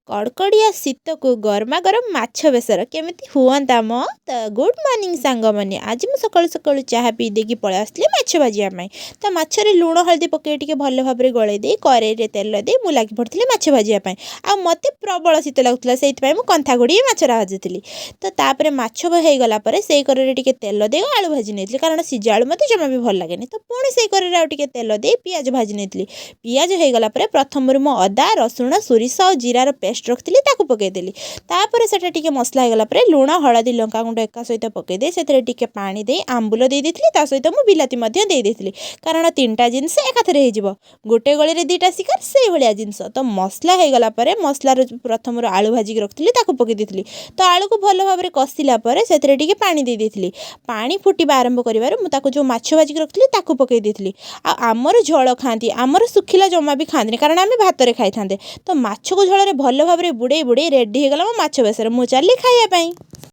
କଡ଼କଡ଼ିଆ ଶୀତକୁ ଗରମା ଗରମ ମାଛ ବେସର କେମିତି ହୁଅନ୍ତା ମ। ତ ଗୁଡ଼୍ ମର୍ଣ୍ଣିଂ ସାଙ୍ଗମାନେ, ଆଜି ମୁଁ ସକାଳୁ ସକାଳୁ ଚାହା ପିଇ ଦେଇକି ପଳେଇ ଆସିଥିଲି ମାଛ ଭାଜିବା ପାଇଁ। ତ ମାଛରେ ଲୁଣ ହଳଦୀ ପକାଇ ଟିକେ ଭଲ ଭାବରେ ଗୋଳେଇ ଦେଇ କରେଇରେ ତେଲ ଦେଇ ମୁଁ ଲାଗି ପଡ଼ିଥିଲି ମାଛ ଭାଜିବା ପାଇଁ। ଆଉ ମୋତେ ପ୍ରବଳ ଶୀତ ଲାଗୁଥିଲା, ସେଇଥିପାଇଁ ମୁଁ କନ୍ଥା ଘୋଡ଼ିକି ମାଛଟା ଭାଜୁଥିଲି। ତ ତାପରେ ମାଛ ହେଇଗଲା ପରେ ସେଇ କରେଇରେ ଟିକେ ତେଲ ଦେଇ ଆଳୁ ଭାଜି ନେଇଥିଲି, କାରଣ ସିଝା ଆଳୁ ମୋତେ ଜମା ବି ଭଲ ଲାଗେନି। ତ ପୁଣି ସେଇ କରେଇରେ ଆଉ ଟିକେ ତେଲ ଦେଇ ପିଆଜ ଭାଜି ନେଇଥିଲି। ପିଆଜ ହେଇଗଲା ପରେ ପ୍ରଥମରୁ ମୁଁ ଅଦା, ରସୁଣ, ସୋରିଷ ଆଉ ଜିରାର ପେଷ୍ଟ ରଖିଥିଲି, ତାକୁ ପକାଇଦେଲି। ତାପରେ ସେଇଟା ଟିକେ ମସଲା ହେଇଗଲା ପରେ ଲୁଣ, ହଳଦୀ, ଲଙ୍କାଗୁଣ୍ଡ ଏକା ସହିତ ପକାଇ ଦେଇ ସେଥିରେ ଟିକେ ପାଣି ଦେଇ ଆମ୍ବୁଲ ଦେଇ ଦେଇଥିଲି। ତା ସହିତ ମୁଁ ବିଲାତି ମଧ୍ୟ ଦେଇ ଦେଇଥିଲି, କାରଣ ତିନିଟା ଜିନିଷ ଏକାଥରେ ହେଇଯିବ, ଗୋଟେ ଗଳିରେ ଦୁଇଟା ଶିକାର, ସେଇଭଳିଆ ଜିନିଷ। ତ ମସଲା ହେଇଗଲା ପରେ ମସଲାର ପ୍ରଥମରୁ ଆଳୁ ଭାଜିକି ରଖିଥିଲି, ତାକୁ ପକାଇ ଦେଇଥିଲି। ତ ଆଳୁକୁ ଭଲ ଭାବରେ କଷିଲା ପରେ ସେଥିରେ ଟିକେ ପାଣି ଦେଇ ଦେଇଥିଲି। ପାଣି ଫୁଟିବା ଆରମ୍ଭ କରିବାରୁ ମୁଁ ତାକୁ ଯେଉଁ ମାଛ ଭାଜିକି ରଖିଥିଲି ତାକୁ ପକାଇ ଦେଇଥିଲି। ଆଉ ଆମର ଝୋଳ ଖାଆନ୍ତି, ଆମର ଶୁଖିଲା ଜମା ବି ଖାଆନ୍ତିନି, କାରଣ ଆମେ ଭାତରେ ଖାଇଥାନ୍ତେ। ତ ମାଛକୁ ଝୋଳରେ ଭଲ ଭାବରେ ବୁଡ଼େଇ ବୁଡ଼େଇ ରେଡ଼ି ହେଇଗଲା ମୋ ମାଛ ବେସର। ମୁଁ ଚାଲିଲି ଖାଇବା ପାଇଁ।